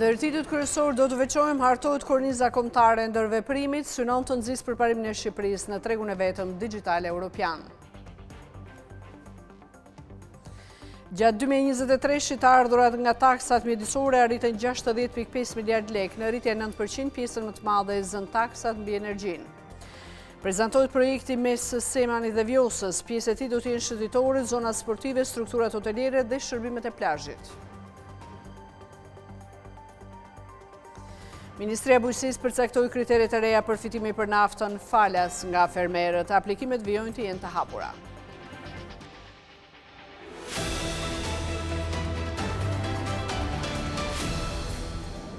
Ndër titujt kryesorë do të veçojmë hartohet korniza kombëtare e ndërveprimit, synon të nxisë përparimin e Shqipërisë në tregun e vetëm digjital europian. Gjatë 2023-shit të ardhurat nga taksat mjedisore arritën 60.5 miliard lekë, në rritje 9% pjesën më të madhe e zënë taksat mbi energjinë. Prezantohet projekti mes Semanit dhe Vjosës, pjesë e tij do të jenë shëtitoret, zonat sportive, strukturat hoteliere dhe shërbimet e plazhit. Ministria e Bujqësisë përcaktoi kriteret e reja për fitimin për naftën falas nga fermerët. Aplikimet vijojnë të jenë të hapura.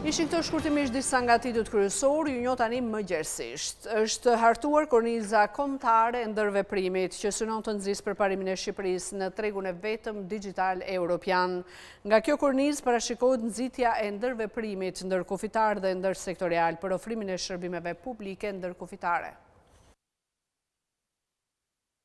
Ishin këto shkurtimisht disa nga titujt kryesorë, ju njoh tani më gjerësisht. Është hartuar korniza kombëtare e ndërveprimit që synon të nxisë përparimin e Shqipërisë në tregun e vetëm digjital europian. Nga kjo kornizë parashikohet nxitja e ndërveprimit ndërkufitar dhe ndërsektorial për ofrimin e shërbimeve publike ndërkufitare.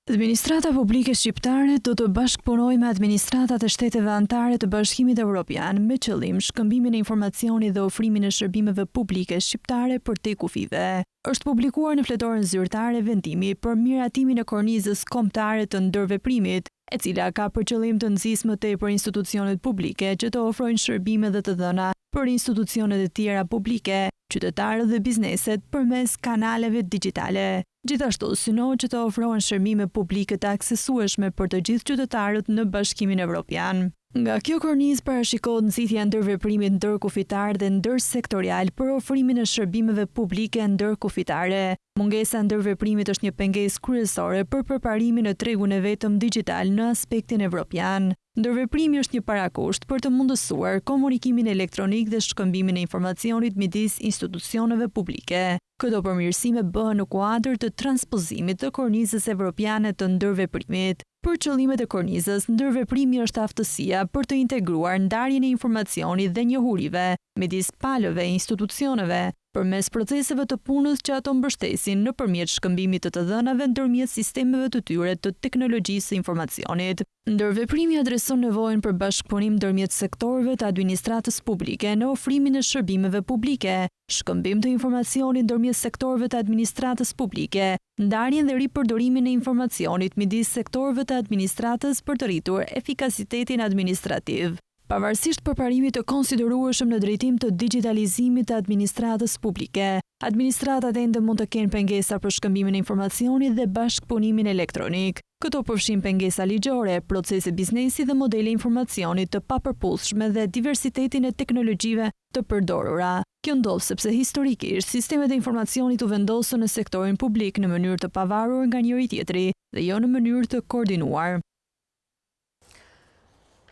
Administrata publike shqiptare do të bashkëpunojë me administratat e shteteve anëtare të Bashkimit Evropian me qëllim shkëmbimin e informacionit dhe ofrimin e shërbimeve publike shqiptare përtej kufijve. Është publikuar në Fletoren Zyrtare vendimi për miratimin e Kornizës Kombëtare të Ndërveprimit, e cila ka për qëllim të nxisë më tepër institucionet publike që të ofrojnë shërbime dhe të dhëna për institucionet e tjera publike, qytetarët dhe bizneset përmes kanaleve digjitale. Gjithashtu, synohet që të ofrohen shërbime publike të aksesueshme për të gjithë qytetarët në Bashkimin Evropian. Nga kjo kornizë parashikohet nxitja e ndërveprimit ndërkufitar dhe ndërsektorial për ofrimin e shërbimeve publike ndërkufitare. Mungesa e ndërveprimit është një pengesë kryesore për përparimin në tregun e vetëm digjital në aspektin evropian. Ndërveprimi është një parakusht për të mundësuar komunikimin elektronik dhe shkëmbimin e informacionit midis institucioneve publike. Këto përmirësime bëhen në kuadër të transpozimit të Kornizës Evropiane të Ndërveprimit. Për qëllimet e kornizës, ndërveprimi është aftësia për të integruar ndarjen e informacionit dhe njohurive midis palëve e institucioneve, përmes proceseve të punës që ato mbështesin nëpërmjet shkëmbimit të të dhënave ndërmjet sistemeve të tyre të teknologjisë së informacionit. Ndërveprimi adreson nevojën për bashkëpunim ndërmjet sektorëve të administratës publike në ofrimin e shërbimeve publike, shkëmbim të informacionit ndërmjet sektorëve të administratës publike, ndarjen dhe ripërdorimin e informacionit midis sektorëve të administratës për të rritur efikasitetin administrativ. Pavarësisht përparimit të konsiderueshëm në drejtim të digjitalizimit të administratës publike, administratat ende mund të kenë pengesa për shkëmbimin e informacionit dhe bashkëpunimin elektronik. Këto përfshijnë pengesa ligjore, procese biznesi dhe modele informacioni të papërputhshme dhe diversitetin e teknologjive të përdorura. Kjo ndodh sepse historikisht, sistemet e informacionit u vendosën në sektorin publik në mënyrë të pavarur nga njëri-tjetri dhe jo në mënyrë të koordinuar.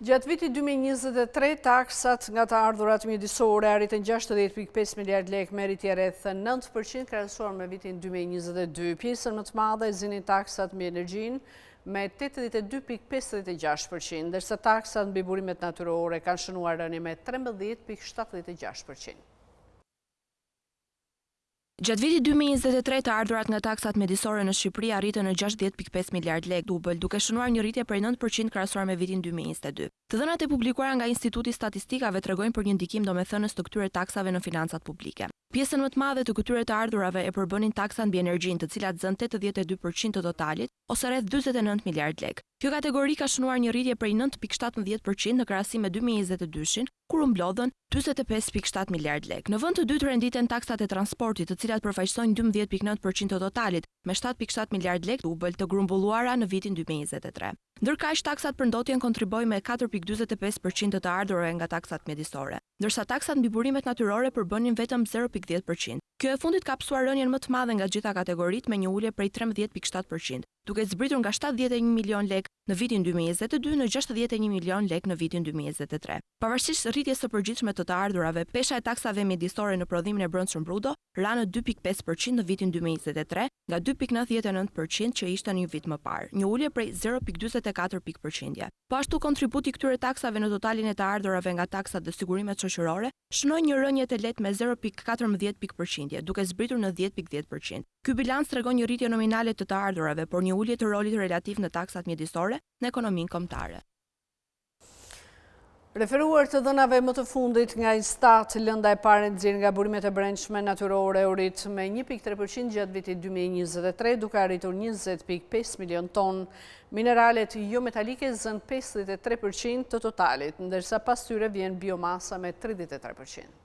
Gjatë vitit 2023, taksat nga të ardhurat mjedisore arritën 60.5 miliard lekë me rritje rreth 9% krahasuar me vitin 2022. Pjesën më të madhe e zinin taksat mbi energjinë me 82.56%, ndërsa taksat mbi burimet natyrore kanë shënuar rënie me 13.76%. Gjatë vitit 2023, të ardhurat nga taksat mjedisore në Shqipëri arritën në 60.5 miliard lekë dubël, duke shënuar një rritje prej 9% krahasuar me vitin 2022. Të dhënat e publikuara nga Instituti i Statistikave tregojnë për një ndikim domethënës të këtyre taksave në financat publike. Pjesën më të madhe të këtyre të ardhurave e përbënin taksat mbi energjinë, të cilat zënë 82% të totalit, ose rreth 49 miliard lekë. Kjo kategori ka shënuar një rritje prej 9.17% në krahasim me 2022-shin, kur u mblodhën 45.7 miliard lekë. Në vend të dytë renditen taksat e transportit, të cilat përfaqësojnë 12.9% të totalit, me 7.7 miliard lekë dubël të grumbulluara në vitin 2023. Ndërkaq, taksat për ndotjen kontribuojnë me 4.45% të të ardhurave nga taksat mjedisore, ndërsa taksat mbi burimet natyrore përbënin vetëm 0.10%. Kjo e fundit ka pësuar rënien më të madhe nga gjitha kategoritë me një ulje prej 13.7%, duke zbritur nga 71 milion lekë në vitin 2022 në 61 milion lekë në vitin 2023. Pavarësisht rritjes së përgjithshme të të ardhurave, pesha e taksave mjedisore në prodhimin e brendshëm bruto ra në 2.5% në vitin 2023, nga 2.99% që ishte një vit më parë, një ulje prej 0.44 pikë përqindje. Po ashtu kontributi i këtyre taksave në totalin e të ardhurave nga taksat dhe sigurimet shoqërore shënoi një rënie të lehtë me 0.14 pikë përqindje, duke zbritur në 10.10%. Ky bilanc tregon një rritje nominale të të ardhurave, por një ulje të rolit relativ në taksat mjedisore në ekonominë kombëtare. Referuar të dhënave më të fundit nga INSTAT, lënda e parë e nxjerrë nga burimet e brendshme natyrore u rrit me 1.3% gjatë vitit 2023, duke arritur 20.5 milion ton. Mineralet jometalike zënë 53% të totalit, ndërsa pas tyre vjen biomasa me 33%.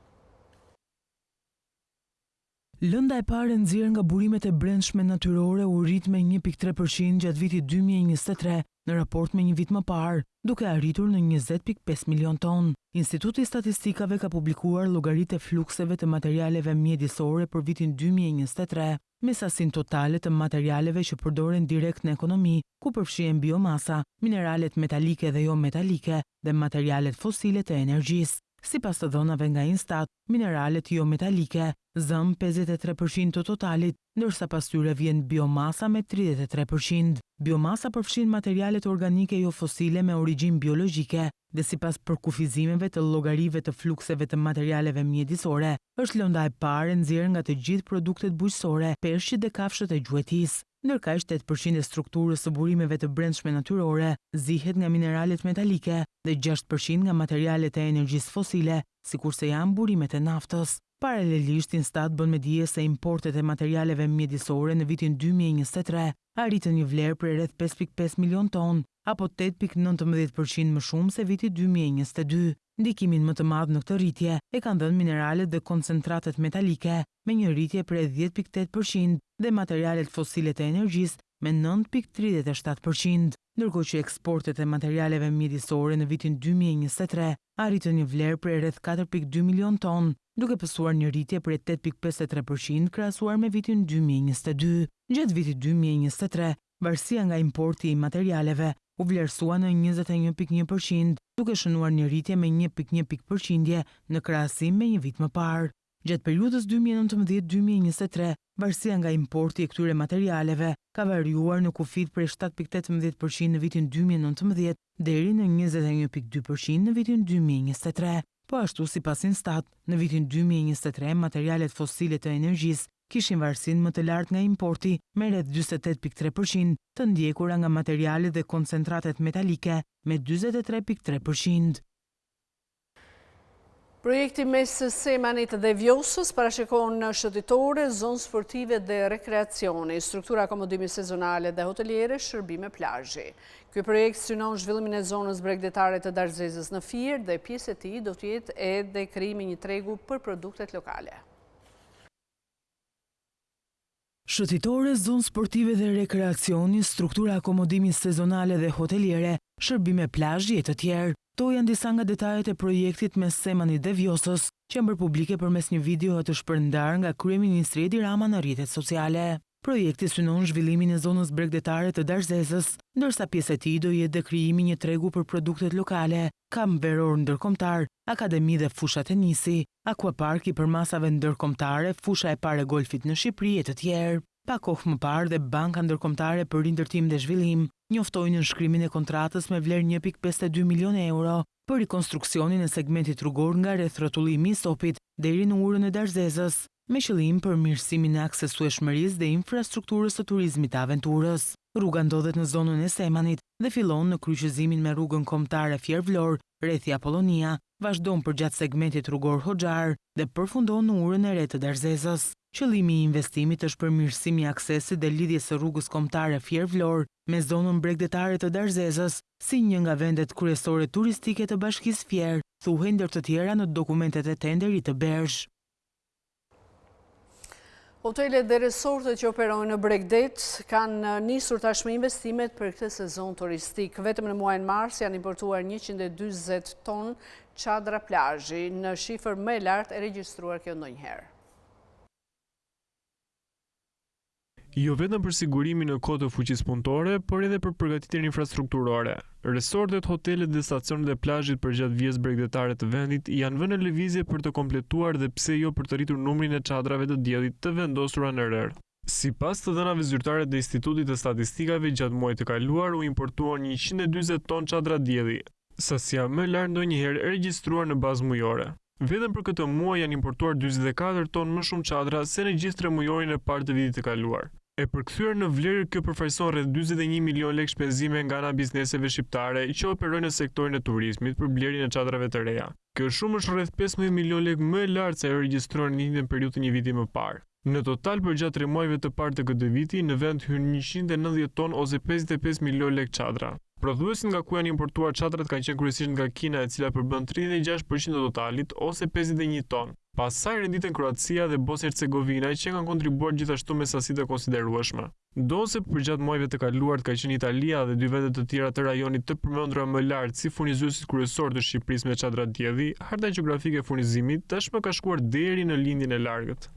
Lënda e parë e nxjerrë nga burimet e brendshme natyrore u rrit me 1.3% gjatë vitit 2023 në raport me një vit më parë, duke arritur në 20.5 milion ton. Instituti i Statistikave ka publikuar llogaritë e flukseve të materialeve mjedisore për vitin 2023, me sasinë totale të materialeve që përdoren direkt në ekonomi, ku përfshihen biomasa, mineralet metalike dhe jo metalike dhe materialet fosile të energjisë. Sipas të dhënave nga Instat, mineralet jo metalike zënë 53% të totalit, ndërsa pas tyre vjen biomasa me 33%. Biomasa përfshin materialet organike jo fosile me origjinë biologjike dhe sipas përkufizimeve të llogarive të flukseve të materialeve mjedisore, është lënda e parë e nxjerrë nga të gjithë produktet bujqësore, peshqit dhe kafshët e gjuetisë. Ndërkaq 8% e strukturës së burimeve të brendshme natyrore zihet nga mineralet metalike dhe 6% nga materialet e energjisë fosile, sikurse janë burimet e naftës. Paralelisht, Instat bën me dije se importet e materialeve mjedisore në vitin 2023 arritën një vlerë prej rreth 5.5 milion ton, apo 8.19% më shumë se viti 2022. Ndikimin më të madh në këtë rritje e kanë dhënë mineralet dhe koncentratet metalike, me një rritje prej 10.8% dhe materialet fosile të energjisë me 9.37%, ndërkohë që eksportet e materialeve mjedisore në vitin 2023 arritën një vlerë prej rreth 4.2 milion ton, duke pësuar një rritje prej 8.53% krahasuar me vitin 2022. Gjatë vitit 2023, varësia nga importi i materialeve u vlerësua në 21.1%, duke shënuar një rritje me 1.1 pikë përqindje në krahasim me një vit më parë. Gjatë periudhës 2019-2023, varësia nga importi i këtyre materialeve ka variuar në kufit prej 7.18% në vitin 2019 deri në 21.2% në vitin 2023. Po ashtu sipas Instat, në vitin 2023 materialet fosile të energjisë kishin varësinë më të lartë nga importi me rreth 48.3%, të ndjekura nga materialet dhe koncentratet metalike me 43.3%. Projekti mes Semanit dhe Vjosës parashikon shëtitore, zonë sportive dhe rekreacioni, struktura akomodimi sezonale dhe hoteliere, shërbime plazhi. Ky projekt synon zhvillimin e zonës bregdetare të Darzezës në Fier dhe pjesë e tij do të jetë edhe krijimi i një tregu për produktet lokale. Shëtitore, zonë sportive dhe rekreacioni, struktura akomodimi sezonale dhe hoteliere, shërbime plazhi e të tjerë. Këto janë disa nga detajet e projektit mes Semanit dhe Vjosës, që janë bërë publike përmes një video të shpërndarë nga kryeministri Edi Rama në rrjetet sociale. Projekti synon zhvillimin e zonës bregdetare të Darzezës, ndërsa pjesë e tij do jetë dhe krijimi i një tregu për produktet lokale, kamp veror ndërkombëtar, akademi dhe fusha tenisi, Aquapark i përmasave ndërkombëtare, fusha e parë e golfit në Shqipëri e të tjerë. Pak kohë më parë dhe Banka Ndërkombëtare për Rindërtim dhe Zhvillim njoftoi nënshkrimin e kontratës me vlerë 1.52 milion euro për rikonstruksionin e segmentit rrugor nga rrethrrotullimi i Sopit deri në urën e Darzezës, me qëllim përmirësimin e aksesueshmërisë dhe infrastrukturës së turizmit të aventurës. Rruga ndodhet në zonën e Semanit dhe fillon në kryqëzimin me rrugën kombëtare Fier-Vlorë, rrethi Apollonia, vazhdon përgjatë segmentit rrugor Hoxhar dhe përfundon në urën e re të Darzezës. Qëllimi i investimit është përmirësimi i aksesit dhe lidhjes së rrugës kombëtare Fier-Vlorë me zonën bregdetare të Darzezës, si një nga vendet kryesore turistike të Bashkisë Fier, thuhej ndër të tjera në dokumentet e tenderit të BERZH. Hotelet dhe resortet që operojnë në bregdet kanë nisur tashmë investimet për këtë sezon turistik. Vetëm në muajin mars janë importuar 120 ton çadra plazhi, në shifër më e lartë e regjistruar kjo ndonjëherë. Jo vetëm për sigurimin në kohë të fuqisë punëtore, por edhe për përgatitjen infrastrukturore. Resortet, hotelet dhe stacionet e plazhit përgjatë vijës bregdetare të vendit janë vënë në lëvizje për të kompletuar dhe pse jo për të rritur numrin e çadrave të diellit të vendosura në rërë. Sipas të dhënave zyrtare të Institutit të Statistikave gjatë muajit të kaluar u importuan 140 ton çadra dielli, sasia më e lartë ndonjëherë e regjistruar në bazë mujore. Vetëm për këtë muaj janë importuar 44 ton më shumë çadra se në gjithë tremujorin e parë të vitit të kaluar. E përkthyer në vlerë kjo përfaqëson rreth 41 milionë lekë shpenzime nga ana e bizneseve shqiptare që operojnë në sektorin e turizmit për blerjen e çadrave të reja. Kjo shumë është rreth 15 milionë lekë më e lartë se ajo e regjistruar në të njëjtën periudhë të një viti më parë. Në total përgjatë tre muajve të parë të këtij viti, në vend hynë 190 ton ose 55 milionë lekë çadra. Prodhuesit nga ku janë importuar çadrat kanë qenë kryesisht nga Kina e cila përbën 36% të totalit ose 51 ton. Pas saj renditen Kroacia dhe Bosnjë-Hercegovina që kanë kontribuar gjithashtu me sasi të konsiderueshme. Ndonëse përgjatë muajve të kaluar ka qenë Italia dhe dy vende të tjera të rajonit të përmendura më lart si furnizuesit kryesorë të Shqipërisë me çadra dielli, harta gjeografike e furnizimit tashmë ka shkuar deri në lindjen e largët.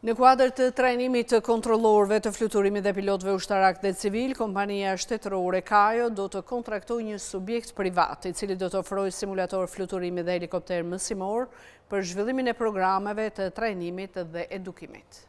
Në kuadër të trajnimit të kontrollorëve të fluturimit dhe pilotëve ushtarakë dhe civilë, kompania shtetërore Kajo do të kontraktojë një subjekt privat, i cili do të ofrojë simulator fluturimi dhe helikopter mësimor për zhvillimin e programeve të trajnimit dhe edukimit.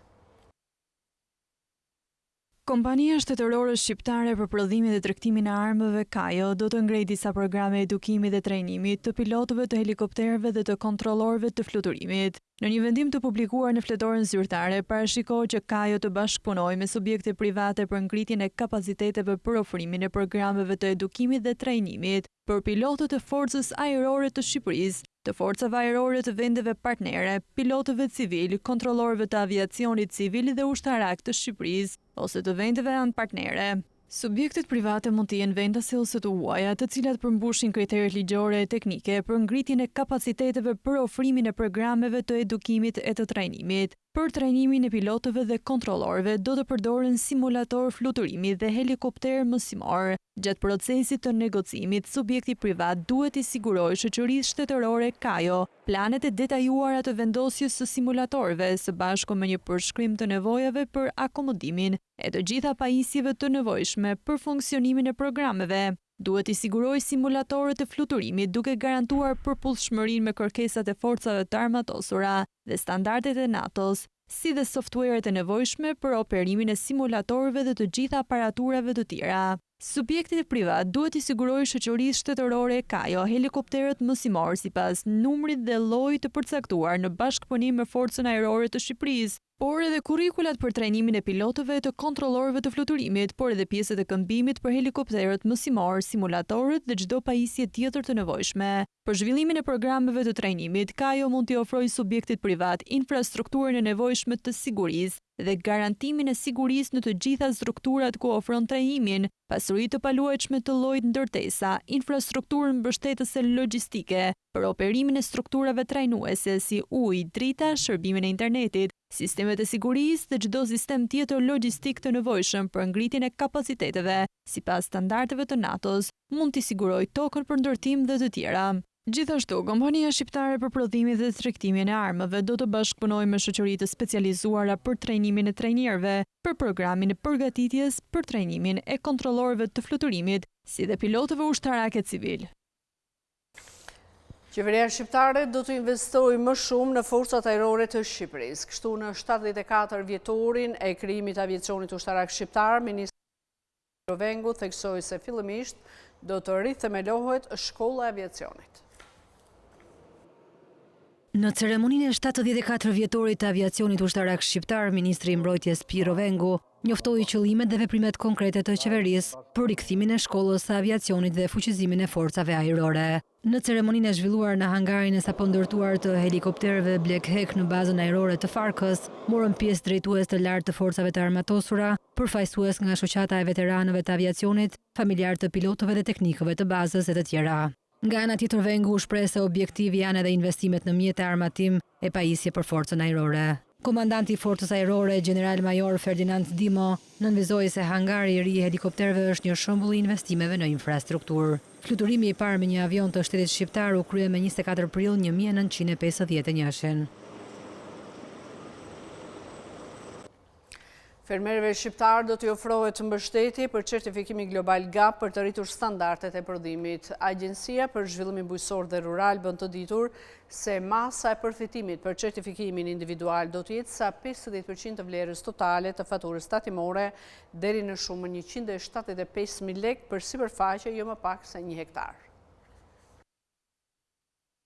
Kompania shtetërore shqiptare për prodhimin dhe tregtimin e armëve Kajo do të ngrejë disa programe edukimi dhe trajnimi të pilotëve të helikopterëve dhe të kontrollorëve të fluturimit. Në një vendim të publikuar në Fletoren Zyrtare, parashikohet që Kajo të bashkëpunojë me subjekte private për ngritjen e kapaciteteve për ofrimin e programeve të edukimit dhe trajnimit për pilotët e Forcës Ajrore të Shqipërisë, të Forcave Ajrore të vendeve partnere, pilotëve civilë, kontrollorëve të aviacionit civil dhe ushtarak të Shqipërisë ose të vendeve partnere. Subjektet private mund të jenë vendase ose të huaja, të cilat përmbushin kriteret ligjore e teknike për ngritjen e kapaciteteve për ofrimin e programeve të edukimit e të trajnimit. Për trajnimin e pilotëve dhe kontrollorëve do të përdoren simulatorë fluturimi dhe helikopterë mësimorë. Gjatë procesit të negocimit, subjekti privat duhet t'i sigurojë shoqërisë shtetërore Kajo planet e detajuara të vendosjes së simulatorëve së bashku me një përshkrim të nevojave për akomodimin e të gjitha pajisjeve të nevojshme për funksionimin e programeve. Duhet t'i sigurojë simulatorët e fluturimit duke garantuar përputhshmërinë me kërkesat e forcave të armatosura dhe standardet e NATO-s, si dhe softuerët e nevojshme për operimin e simulatorëve dhe të gjitha aparaturave të tjera. Subjekti privat duhet t'i sigurojë shoqërisë shtetërore Kajo helikopterët mësimorë sipas numrit dhe llojit të përcaktuar në bashkëpunim me Forcën Ajrore të Shqipërisë, por edhe kurrikulat për trajnimin e pilotëve e të kontrollorëve të fluturimit, por edhe pjesët e këmbimit për helikopterët mësimorë, simulatorët dhe çdo pajisje tjetër të nevojshme. Për zhvillimin e programeve të trajnimit, Kajo mund t'i ofrojë subjektit privat infrastrukturën e nevojshme të sigurisë dhe garantimin e sigurisë në të gjitha strukturat ku ofron trajnimin, pasuri të paluajtshme të llojit ndërtesa, infrastrukturën mbështetëse logjistike, për operimin e strukturave trajnuese si ujë, drita, shërbimin e internetit, sistemet e sigurisë dhe çdo sistem tjetër logjistik të nevojshëm për ngritjen e kapaciteteve sipas standardeve të NATO-s, mund t'i sigurojë tokën për ndërtim dhe të tjera. Gjithashtu, kompania shqiptare për prodhimin dhe tregtimin e armëve do të bashkëpunojë me shoqëri të specializuara për trajnimin e trajnerëve, për programin e përgatitjes për trajnimin e kontrollorëve të fluturimit, si dhe pilotëve ushtarakë e civilë. Qeveria shqiptare do të investojë më shumë në forcat ajrore të Shqipërisë. Kështu në 74 vjetorin e krijimit të aviacionit ushtarak shqiptar, ministri Pirro Vengu theksoi se fillimisht do të rithemelohet shkolla e aviacionit. Në ceremoninë e 74 vjetorit të aviacionit ushtarak shqiptar, ministri i Mbrojtjes Pirro Vengu njoftoi qëllimet dhe veprimet konkrete të qeverisë për rikthimin e shkollës së aviacionit dhe fuqizimin e forcave ajrore. Në ceremoninë e zhvilluar në hangarin e sapondërtuar të helikopterëve Black Hawk në bazën ajrore të Farkës, morën pjesë drejtues të lartë të forcave të armatosura, përfaqësues nga Shoqata e Veteranëve të Aviacionit, familjarë të pilotëve dhe teknikëve të bazës e të tjera. Nga ana tjetër Vengu u shpreh se objektiv janë edhe investimet në mjete, armatim e pajisje për forcën ajrore. Komandanti i Forcës Ajrore, Gjeneral Major Ferdinand Dimo, nënvizoi se hangari i ri i helikopterëve është një shembull i investimeve në infrastrukturë. Fluturimi i parë me një avion të shtetit shqiptar u krye me 24 prill 1951-shin. Fermerëve shqiptarë do t'i ofrohet mbështetje për certifikimin global GAP për të rritur standardet e prodhimit. Agjencia për zhvillimin bujqësor dhe rural bën të ditur se masa e përfitimit për certifikimin individual do të jetë sa 50% të vlerës totale të faturës tatimore deri në shumën 175.000 lekë për sipërfaqe jo më pak se një hektar.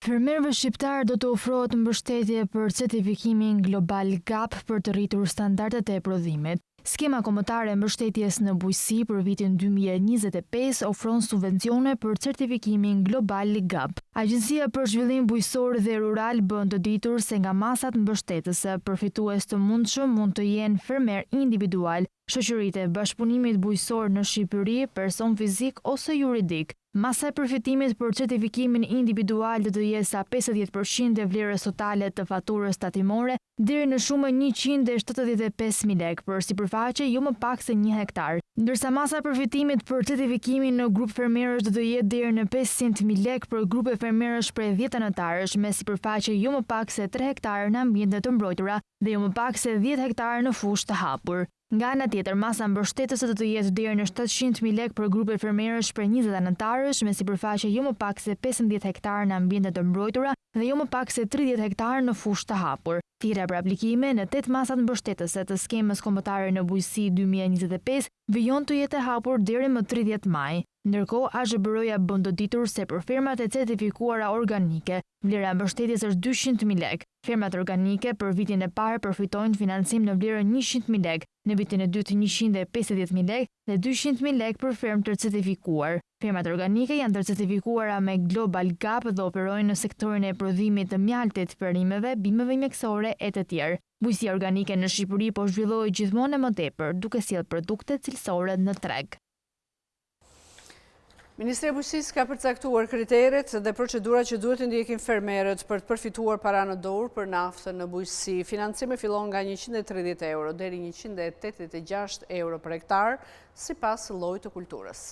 Fermerëve shqiptarë do të ofrohet mbështetje për certifikimin Global Gap për të rritur standardet e prodhimit. Skema Kombëtare e Mbështetjes në Bujqësi për vitin 2025 ofron subvencione për certifikimin Global Gap. Agjencia për Zhvillim Bujqësor dhe Rural bën të ditur se nga masat mbështetëse, përfitues të mundshëm mund të jenë fermerë individualë, shoqëritë e bashkëpunimit bujqësor në Shqipëri, person fizik ose juridik. Masa e përfitimit për certifikimin individual do të jetë sa 50 për qind e vlerës totale të faturës tatimore deri në shumën 175.000 lekë për sipërfaqe jo më pak se një hektar. Ndërsa masa e përfitimit për certifikimin në grup fermerësh do të jetë deri në 500.000 lekë për grupe fermerësh prej 10 anëtarësh me sipërfaqe jo më pak se 3 hektarë në ambiente të mbrojtura dhe jo më pak se 10 hektarë në fushë të hapur. Nga ana tjetër, masa mbështetëse do të jetë deri në 700.000 lekë për grupe fermerësh prej 20 anëtarësh me sipërfaqe jo më pak se 15 hektarë në ambiente të mbrojtura dhe jo më pak se 30 hektarë në fushë të hapur. Thirrja për aplikime në 8 masat mbështetëse të skemës kombëtare në bujqësi 2025 vijon të jetë e hapur deri më 30 maj. Ndërkohë, AZHBR-ja bën të ditur se për fermat e certifikuara organike, vlera e mbështetjes është 200.000 lekë. Fermat organike për vitin e parë përfitojnë financim në vlerën 100.000 lekë, në vitin e dytë 150.000 lekë dhe 200.000 lekë për fermë të certifikuar. Fermat organike janë të certifikuara me Global Gap dhe operojnë në sektorin e prodhimit të mjaltit, perimeve, bimëve mjekësore e të tjerë. Bujqësia organike në Shqipëri po zhvillohet gjithmonë e më tepër, duke sjellë produkte cilësore në treg. Ministria e Bujqësisë ka përcaktuar kriteret dhe procedurat që duhet të ndjekin fermerët për të përfituar para në dorë për naftën në bujqësi. Financimi fillon nga 130 euro deri 186 euro për hektar, sipas llojit të kulturës.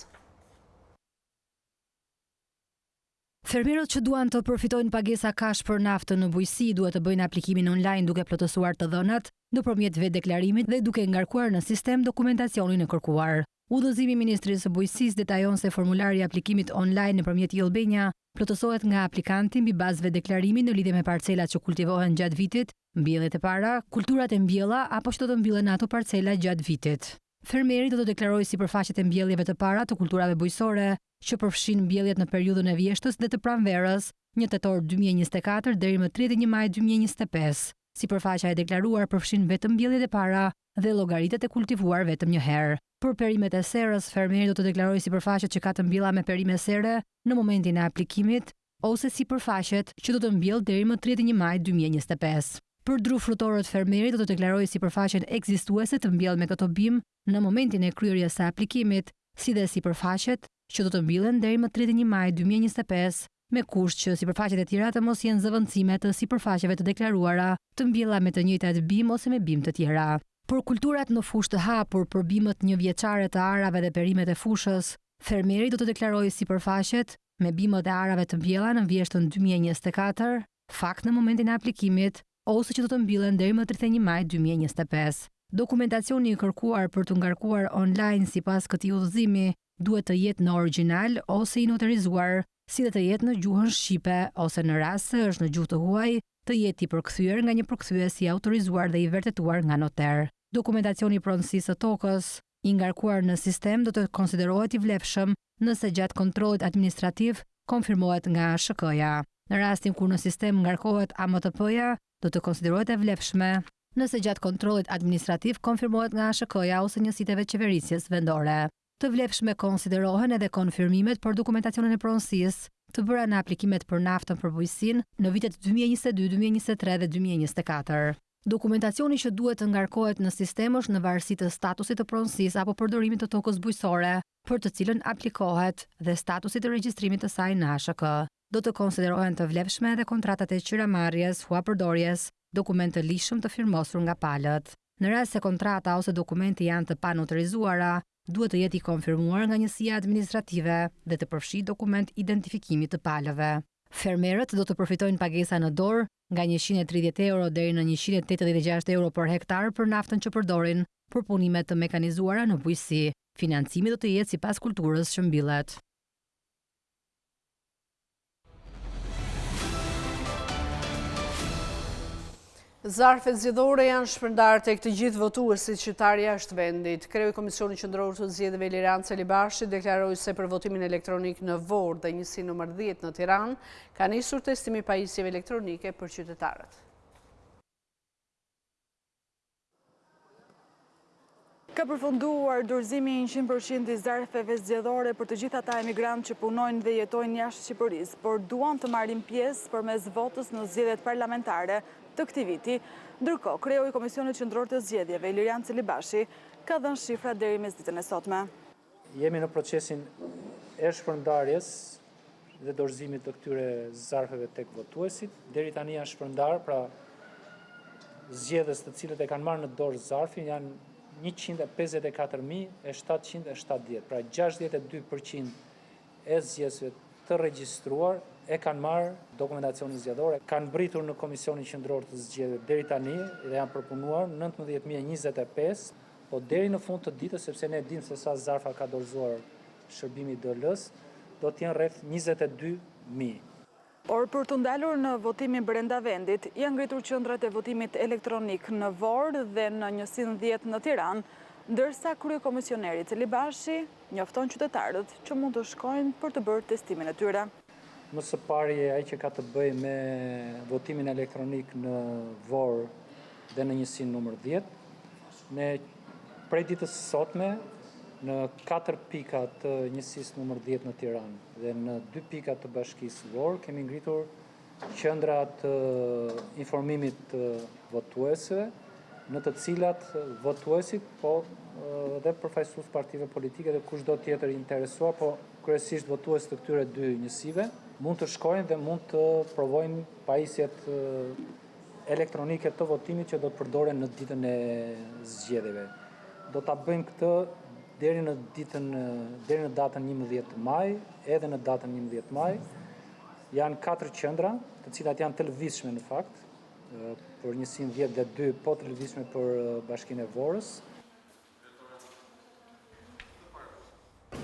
Fermerët që duan të përfitojnë pagesa cash për naftën në bujqësi duhet të bëjnë aplikimin online duke plotësuar të dhënat nëpërmjet vetëdeklarimit dhe duke ngarkuar në sistem dokumentacionin e kërkuar. Udhëzimi i Ministrisë së Bujqësisë detajon se formulari i aplikimit online nëpërmjet e-Albania plotësohet nga aplikanti mbi bazë vetëdeklarimi në lidhje me parcelat që kultivohen gjatë vitit, mbjelljet e para, kulturat e mbjella apo që do të mbillen në ato parcela gjatë vitit. Fermeri do të deklarojë sipërfaqet e mbjelljeve të para të kulturave bujqësore, që përfshin mbjelljet në periudhën e vjeshtës dhe të pranverës, 1 tetor 2024 deri më 31 maj 2025. Sipërfaqja e deklaruar përfshin vetëm mbjelljet e para dhe llogaritet e kultivuar vetëm një herë. Për perimet e serës, fermeri do të deklarojë sipërfaqet që ka të mbjella me perime sere në momentin e aplikimit ose sipërfaqet që do të mbjellë deri më 31 maj 2025. Për dru frutorët, fermeri do të deklarojë sipërfaqen ekzistuese të mbjellë me këto bimë në momentin e kryerjes së aplikimit, si dhe sipërfaqet që do të mbillen deri më 31 maj 2025, me kusht që sipërfaqet e tjera të mos jenë zëvendësime të sipërfaqeve të deklaruara të mbjella me të njëjtat bimë ose me bimë të tjera. Për kulturat në fushë të hapur, për bimët njëvjeçare të arave dhe perimet e fushës, fermeri do të deklarojë sipërfaqet me bimët e arave të mbjella në vjeshtën 2024, fakt në momentin e aplikimit, ose që do të mbillen deri më 31 maj 2025. Dokumentacioni i kërkuar për të ngarkuar online sipas këtij udhëzimi duhet të jetë në origjinal ose i noterizuar, si dhe të jetë në gjuhën shqipe ose në rast se është në gjuhë të huaj, të jetë i përkthyer nga një përkthyes i autorizuar dhe i vërtetuar nga noter. Dokumentacioni i pronësisë së tokës, i ngarkuar në sistem do të konsiderohet i vlefshëm nëse gjatë kontrollit administrativ konfirmohet nga ASHK-ja. Në rastin kur në sistem ngarkohet AMTP-ja, do të konsiderohet e vlefshme nëse gjatë kontrollit administrativ konfirmohet nga ASHK-ja ose njësitë e vetëqeverisjes vendore. Të vlefshme konsiderohen edhe konfirmimet për dokumentacionin e pronësisë, të bëra në aplikimet për naftën për bujqësinë në vitet 2022, 2023 dhe 2024. Dokumentacioni që duhet të ngarkohet në sistem është në varësi të statusit të pronësisë apo përdorimit të tokës bujqësore, për të cilën aplikohet, dhe statusit të regjistrimit të saj në ASHK. Do të konsiderohen të vlefshme edhe kontratat e qiramarrjes, huapërdorjes, dokument të ligjshëm të firmosur nga palët. Në rast se kontrata ose dokumenti janë të panoterizuara, duhet të jetë i konfirmuar nga njësia administrative dhe të përfshijë dokument identifikimi të palëve. Fermerët do të përfitojnë pagesa në dorë nga 130 euro deri në 186 euro për hektar për naftën që përdorin për punime të mekanizuara në bujqësi. Financimi do të jetë sipas kulturës që mbillet. Zarfet zgjedhore janë shpërndarë tek të gjithë votuesit shqiptarë jashtë vendit. Kreu i Komisionit Qendror të Zgjedhjeve Ilirian Celibashi deklaroi se për votimin elektronik në Vorë dhe njësinë numër 10 në Tiranë ka nisur testimi i pajisjeve elektronike për qytetarët. Ka përfunduar dorëzimi 100% i zarfeve zgjedhore për të gjithë ata emigrantë që punojnë dhe jetojnë jashtë Shqipërisë, por duan të marrin pjesë përmes votës në zgjedhjet parlamentare të këtij viti. Ndërkohë, kreu i Komisionit Qendror të Zgjedhjeve, Ilirian Celibashi, ka dhënë shifrat deri mesditën e sotme. Jemi në procesin e shpërndarjes dhe dorëzimit të këtyre zarfeve tek votuesit. Deri tani janë shpërndarë, pra zgjedhës të cilët e kanë marrë në dorë zarfin janë 154.770, pra 62% e zgjedhësve të regjistruar e kanë marrë dokumentacionin zgjedhor, kanë mbërritur në Komisionin Qendror të Zgjedhjeve deri tani dhe janë përpunuar 19.025, po deri në fund të ditës, sepse ne dimë se sa zarfa ka dorëzuar shërbimi i DL-së, do të jenë rreth 22.000. Por për t'u ndalur në votimin brenda vendit, janë ngritur qendrat e votimit elektronik në Vorë dhe në njësinë 10 në Tiranë, ndërsa kryekomisioneri Celibashi njofton qytetarët që mund të shkojnë për të bërë testimin e tyre. Më së pari ai që ka të bëjë me votimin elektronik në Vorë dhe në njësinë numër 10. Ne prej ditës së sotme në 4 pika të njësisë numër 10 në Tiranë dhe në 2 pika të bashkisë Vorë kemi ngritur qendra të informimit të votuesve, në të cilat votuesit, po dhe përfaqësues partive politike dhe kushdo tjetër i interesuar, po kryesisht votues të këtyre dy njësive, mund të shkojnë dhe mund të provojnë pajisjet elektronike të votimit që do të përdoren në ditën e zgjedhjeve. Do ta bëjmë këtë deri në ditën deri në datën 11 maj, edhe në datën 11 maj. Janë katër qendra, të cilat janë të lëvizshme në fakt, për njësinë 10 dhe 2, po të lëvizshme për Bashkinë e Vorës.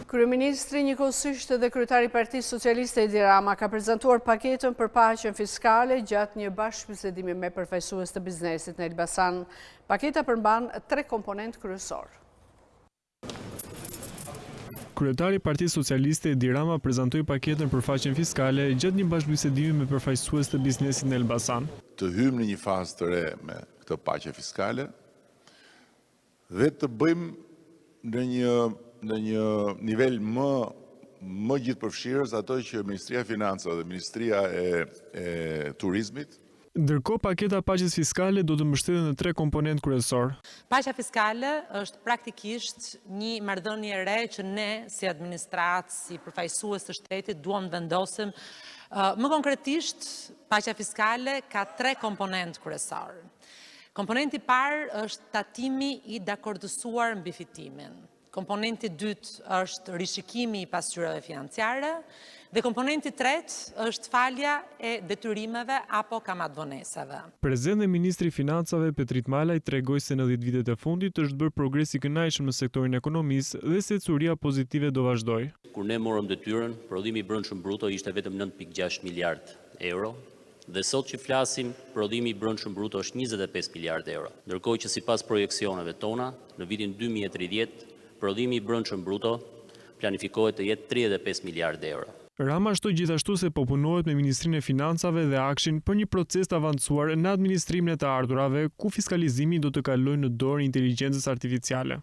Kryeministri njëkohësisht edhe kryetari i Partisë Socialiste Edi Rama ka prezantuar paketën për paqen fiskale gjatë një bashkëbisedimi me përfaqësues të biznesit në Elbasan. Paketa përmban tre komponentë kryesorë. Kryetari i Partisë Socialiste Edi Rama prezantoi paketën për paqen fiskale gjatë një bashkëbisedimi me përfaqësues të biznesit në Elbasan. Të hyjmë në një fazë të re me këtë paqe fiskale, Dhe të bëjmë në një në një nivel më më gjithëpërfshirës ato që Ministria e Financave dhe Ministria e e Turizmit Ndërkohë, paketa e paqes fiskale do të mbështetet në tre komponentë kryesorë. Paqja fiskale është praktikisht një marrëdhënie e re që ne si administratë, si përfaqësues të shtetit duam të vendosim. Më konkretisht, paqja fiskale ka tre komponentë kryesorë. Komponenti i parë është tatimi i dakordësuar mbi fitimin. Komponenti i dytë është rishikimi i pasqyrave financiare dhe komponenti i tretë është falja e detyrimeve apo kamatëvonesave. Prezent dhe ministri i Financave, Petrit Malaj tregoi se në dhjetë vitet e fundit është bërë progres i kënaqshëm në sektorin e ekonomisë dhe se ecuria pozitive do vazhdojë. Kur ne morëm detyrën, prodhimi i brendshëm bruto ishte vetëm 9.6 miliard euro, Dhe sot që flasim, prodhimi i brendshëm bruto është 25 miliardë euro. Ndërkohë që sipas projeksioneve tona, në vitin 2030, prodhimi i brendshëm bruto planifikohet të jetë 35 miliardë euro. Rama shtoi gjithashtu se po punohet me Ministrinë e Financave dhe AKSHI-n për një proces të avancuar në administrimin e të ardhurave, ku fiskalizimi do të kalojë në dorën e inteligjencës artificiale.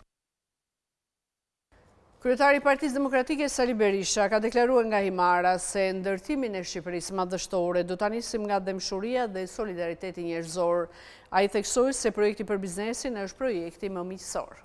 Kryetari i Partisë Demokratike Sali Berisha ka deklaruar nga Himara se ndërtimin e Shqipërisë madhështore do ta nisim nga dhembshuria dhe solidariteti njerëzor. Ai theksoi se projekti për biznesin është projekti më miqësor.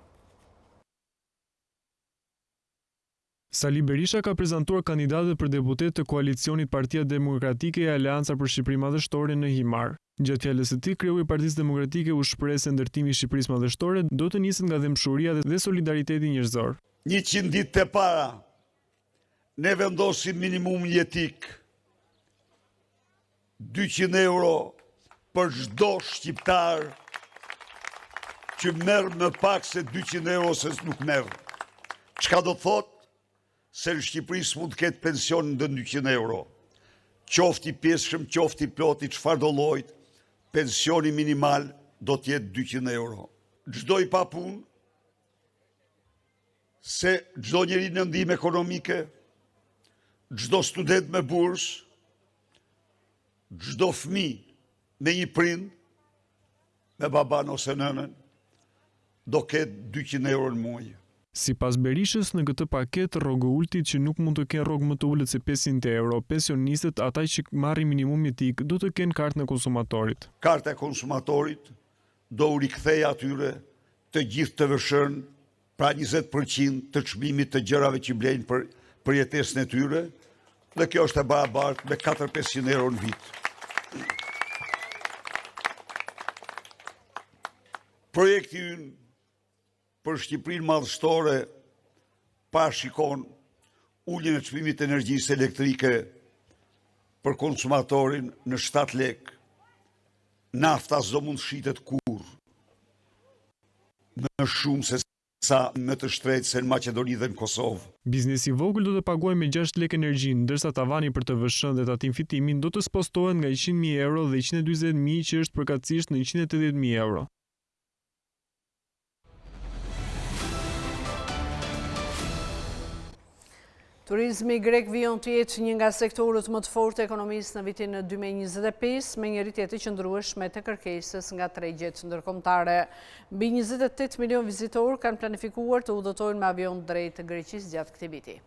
Sali Berisha ka prezantuar kandidatët për deputetë të koalicionit Partia Demokratike e Aleanca për Shqipërinë Madhështore në Himarë. Gjatë fjalës së tij, kreu i Partisë Demokratike u shpreh se ndërtimi i Shqipërisë Madhështore do të niset nga dhembshuria dhe solidariteti njerëzor. 100 ditët e para ne vendosim minimumin jetik 200 euro për çdo shqiptar që merr më pak se 200 euro se nuk merr. Çka do thotë se në Shqipëri s'mund të ketë pension nën 200 euro. Qoftë i pjesshëm, qoftë i plotë, i çfarëdo llojit, Pensioni minimal do të jetë 200 euro. Çdo i papunë, se çdo njeri në ndihmë ekonomike, çdo student me bursë, çdo fëmijë me një prind, me baban ose nënën, do ketë 200 euro në muaj. Sipas Berishës, në këtë paketë, rrogëultit që nuk mund të kenë rrogë më të ulët se 500 euro, pensionistët, ata që marrin minimum jetik, do të kenë kartën e konsumatorit. Karta e konsumatorit do u rikthejë atyre të gjithë TVSH-në, pra 20% të çmimit të gjërave që blejnë për, për jetesën e tyre, dhe kjo është e barabartë me 4-500 euro në vit. Projekti ynë për Shqipërinë madhështore parashikon uljen e çmimit të energjisë elektrike për konsumatorin në 7 lekë. Nafta s'do mund të shitet kurrë më shumë se sa më të shtrenjtë se në Maqedoni dhe në Kosovë. Biznesi i vogël do të paguajë me 6 lekë energjinë, ndërsa tavani për TVSH-në dhe tatim fitimin do të spostohet nga 100.000 euro dhe 140.000 që është përkatësisht në 180.000 euro. Turizmi grek vijon të jetë një nga sektorët më të fortë të ekonomisë në vitin 2025, me një rritje të qëndrueshme të kërkesës nga tregjet ndërkombëtare. Mbi 28 milion vizitorë kanë planifikuar të udhëtojnë me avion drejt Greqisë gjatë këtij viti.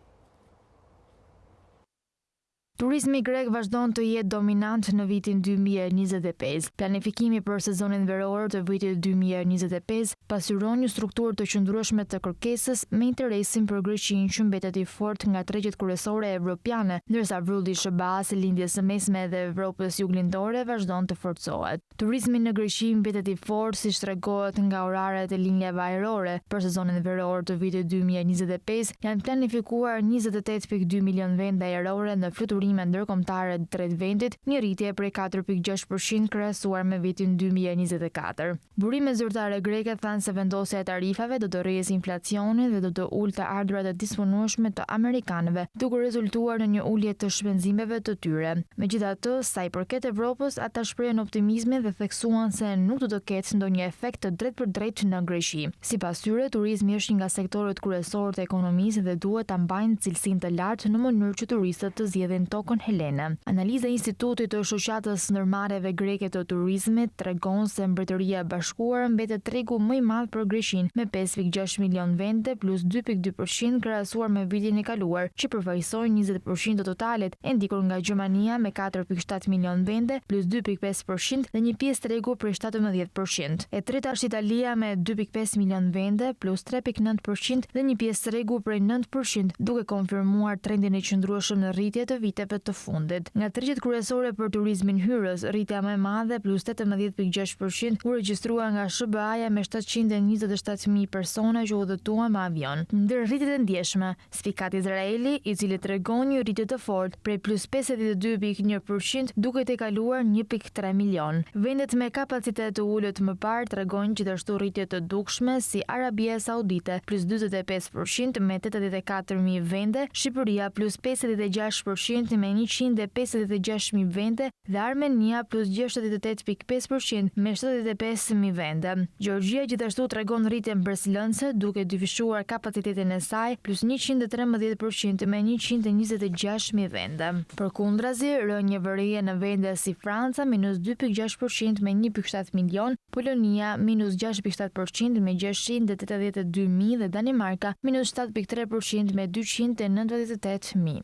Turizmi grek vazhdon të jetë dominant në vitin 2025. Planifikimi për sezonin veror të vitit 2025 pasqyron një strukturë të qëndrueshme të kërkesës me interesin për Greqinë që mbetet i fortë nga tregjet kryesore evropiane, ndërsa vrulli i SHBA-së, Lindjes së Mesme dhe Evropës Juglindore vazhdon të forcohet. Turizmi në Greqi mbetet i fortë siç tregohet nga oraret e linjave ajrore. Për sezonin veror të vitit 2025 janë planifikuar 28.2 milionë vende ajrore në fluturime ndërkombëtare drejt vendit, një rritje prej 4.6% krahasuar me vitin 2024. Burime zyrtare greke thanë se vendosja e tarifave do të rrisë inflacionin dhe do të ulë të ardhurat e disponueshme të amerikanëve, duke rezultuar në një ulje të shpenzimeve të tyre. Megjithatë, sa i përket Evropës, ata shprehën optimizmin dhe theksuan se nuk do të ketë ndonjë efekt të drejtpërdrejtë në Greqi. Sipas tyre, turizmi është një nga sektorët kryesorë të ekonomisë dhe duhet ta mbajnë cilësinë të lartë në mënyrë që turistët të zgjedhin tokën helene. Analiza e Institutit të Shoqatës Ndërmarrjeve Greke të Turizmit tregon se Mbretëria e Bashkuar mbetet tregu më i madh për Greqinë me 5.6 milionë vende plus 2.2% krahasuar me vitin e kaluar, që përfaqësojnë 20% të totalit, e ndjekur nga Gjermania me 4.7 milionë vende, plus 2.5% dhe një pjesë tregu prej 17%. E treta është Italia me 2.5 milionë vende, plus 3.9% dhe një pjesë tregu prej 9%, duke konfirmuar trendin e qëndrueshëm në rritje të viteve të fundit. Nga tregjet kryesore për turizmin hyrës, rritja më e madhe, plus 18.6%, u regjistrua nga SHBA-ja me 727.000 persona që udhëtuan me avion. Ndër rritjet e ndjeshme, Spikat Izraeli, i cili tregon një rritje të fortë prej plus 52.1% duke tejkaluar 1.3 milion. Vendet me kapacitet të ulët më parë tregojnë gjithashtu rritje të dukshme si Arabia Saudite plus 45% me 84.000 vende, Shqipëria plus 56% me 156.000 vende dhe Armenia plus 68.5% me 75.000 vende. Gjeorgjia gjithashtu tregon rritje mbresëlënëse duke dyfishuar kapacitetin e saj plus 113% me 126.000 vende. Përkundrazi, rënie vërehet në vende si Franca minus 2.6% me 1.7 milion, Polonia minus 6.7% me 682.000 dhe Danimarka minus 7.3% me 298.000.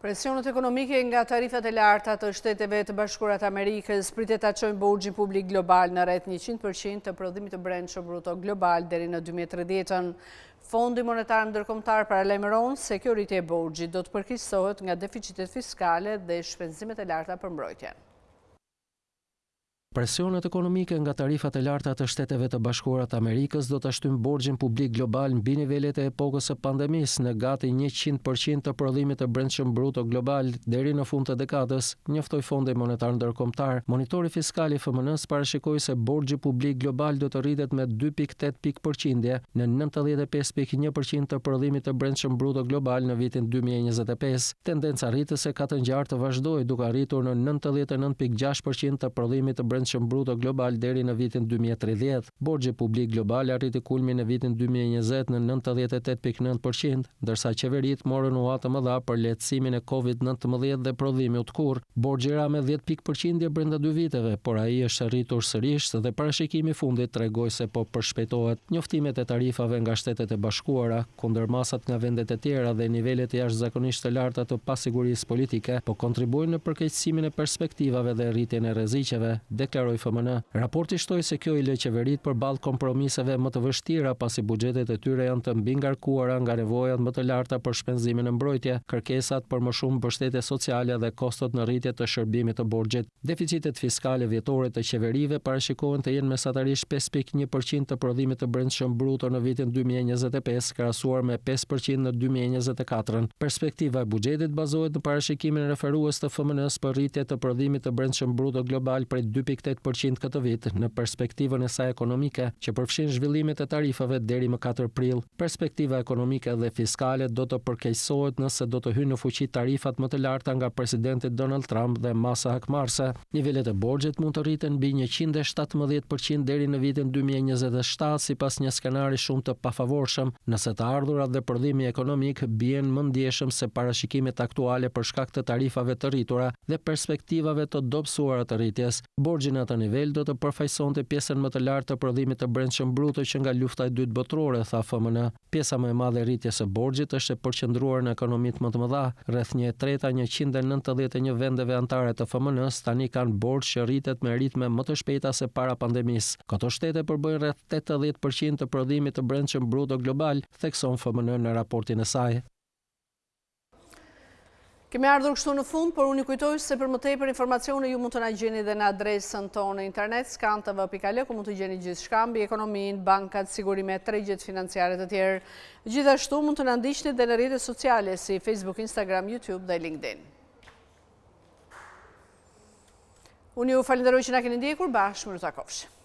Presionet ekonomike nga tarifat e larta të Shteteve të Bashkuara të Amerikës pritet ta çojnë borxhin publik global në rreth 100% të prodhimit të brendshëm bruto global deri në 2030-ën. Fondi Monetar Ndërkombëtar paralajmëron se kjo rritje e borxhit do të përkeqësohet nga deficitet fiskale dhe shpenzimet e larta për mbrojtjen. Presionet ekonomike nga tarifat e larta të Shteteve të Bashkuara të Amerikës do ta shtyjnë borxhin publik global mbi nivelet e epokës së pandemisë në gati 100 për qind të prodhimit të brendshëm bruto global deri në fund të dekadës, njoftoi Fondi Monetar Ndërkombëtar. Monitori fiskal i FMN-së parashikoi se borxhi publik global do të rritet me 2,8 pikë përqindje në 95,1 për qind të prodhimit të brendshëm bruto global në vitin 2025. Tendenca rritëse ka të ngjarë të vazhdojë, duke arritur në 99,6 për qind të prodhimit të brendshëm bruto global deri në vitin 2030. Borxhi publik global arriti kulmin në vitin 2020 në 98,9 për qind, ndërsa qeveritë morën hua të mëdha për lehtësimin e Covid 19 dhe prodhimi u tkurr. Borxhi ra me 10 pikë përqindje brenda dy viteve, por ai është rritur sërish dhe parashikimi i fundit tregoi se po përshpejtohet. Njoftimet e tarifave nga Shtetet e Bashkuara, Kundërmasat nga vendet e tjera dhe nivelet jashtëzakonisht të larta të pasigurisë politike po kontribuojnë në përkeqësimin e perspektivave dhe rritjen e rreziqeve, deklaroi FMN. Raporti shtoi se kjo i lë qeveritë përballë kompromiseve më të vështira pasi buxhetet e tyre janë të mbingarkuara nga nevojat më të larta për shpenzime në mbrojtje, kërkesat për më shumë mbështetje sociale dhe kostot në rritje të shërbimit të borxhit. Deficitet fiskale vjetore të qeverive parashikohen të jenë mesatarisht 5,1 për qind të prodhimit të brendshëm bruto në vitin 2025, krahasuar me 5 për qind në 2024-ën. Perspektiva e buxhetit bazohet në parashikimin referues të FMN-së për rritje të prodhimit të brendshëm bruto global prej 2,8 për qind këtë vit, në perspektivën e saj ekonomike, që përfshin zhvillimet e tarifave deri më 4 prill. Perspektiva ekonomike dhe fiskale do të përkeqësohet nëse do të hyjnë në fuqi tarifat më të larta nga presidenti Donald Trump dhe masa hakmarrëse. Nivelet e borxhit mund të rriten mbi 117 për qind deri në vitin 2027 sipas një skenari shumë të pafavorshëm, nëse të ardhurat dhe prodhimi ekonomik bien më ndjeshëm se parashikimet aktuale për shkak të tarifave të rritura dhe perspektivave të dobësuara të rritjes. Borxhi në atë nivel do të përfaqësonte pjesën më të lartë të prodhimit të brendshëm bruto që nga Lufta e Dytë Botërore, tha FMN. Pjesa më e madhe e rritjes së borxhit është e përqendruar në ekonomitë më të mëdha. Rreth një e treta e 191 vendeve anëtare të FMN-së tani kanë borxh që rritet me ritme më të shpejta se para pandemisë. Këto shtete përbëjnë rreth 80 për qind të prodhimit të brendshëm bruto global, thekson FMN në raportin e saj. Kemi ardhur kështu në fund, por unë ju kujtoj se për më tepër informacione ju mund të na gjeni dhe në adresën tonë në internet, skantv.al, ku mund të gjeni gjithçka mbi ekonominë, bankat, sigurimet, tregjet financiare të tjerë. Gjithashtu mund të na ndiqni dhe në rrjetet sociale si Facebook, Instagram, YouTube dhe LinkedIn. Unë ju falenderoj që na keni ndjekur, bashkë mirë u takofshim.